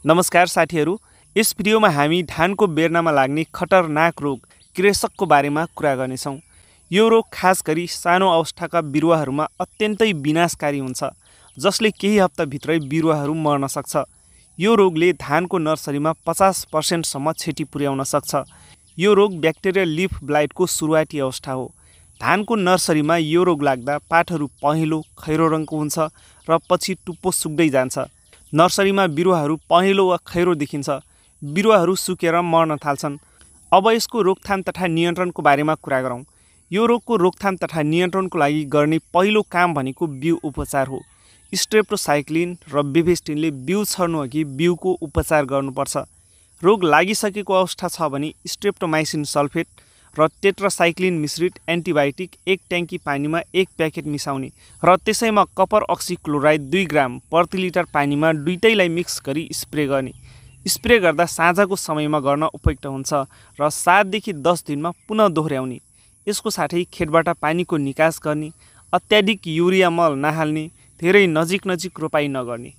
नमस्कार साथीहरू, यस भिडियोमा हामी धानको बेर्नामा लाग्ने खतरनाक रोग क्रेसकको बारेमा कुरा गर्नेछौँ। यो रोग खास गरी सानो अवस्थाका बिरुवाहरूमा अत्यन्तै विनाशकारी हुन्छ, जसले केही हप्ताभित्रै बिरुवाहरू मर्न सक्छ। यो रोगले धानको नर्सरीमा 50% सम्म क्षति पुर्याउन सक्छ। यो रोग ब्याक्टेरियल लिफ ब्लाइटको सुरुवाती अवस्था हो। धानको नर्सरीमा यो रोग लाग्दा पातहरू पहेँलो खैरो रङको हुन्छ र पछि टुप्पो सुक्दै जान्छ। नर्सरीमा बिरुवाहरू पहेँलो वा खैरो देखिन्छ, बिरुवाहरू सुकेर मर्न थाल्छन्। अब यसको रोकथाम तथा नियन्त्रणको बारेमा कुरा गरौँ। यो रोगको रोकथाम तथा नियन्त्रणको लागि गर्ने पहिलो काम भनेको बिउ उपचार हो। स्ट्रेप्टोसाइक्लिन र बेभेस्टिनले बिउ छर्नुअघि बिउको उपचार गर्नुपर्छ। रोग लागिसकेको अवस्था छ भने स्ट्रेप्टोमाइसिन सल्फेट र टेट्रासाइक्लिन मिश्रित एन्टिबायोटिक 1 ट्याङ्की पानीमा 1 प्याकेट मिसाउने र त्यसैमा कपर अक्सीक्लोराइड 2 ग्राम प्रति लिटर पानीमा दुईटैलाई मिक्स गरी स्प्रे गर्ने। स्प्रे गर्दा साँझको समयमा गर्न उपयुक्त हुन्छ र 7 देखि 10 दिनमा पुनः दोहोर्याउने। यसको साथै खेतबाट पानीको निकास गर्ने, अत्याधिक युरिया मल नहाल्ने, धेरै नजिक रोपाई नगर्ने।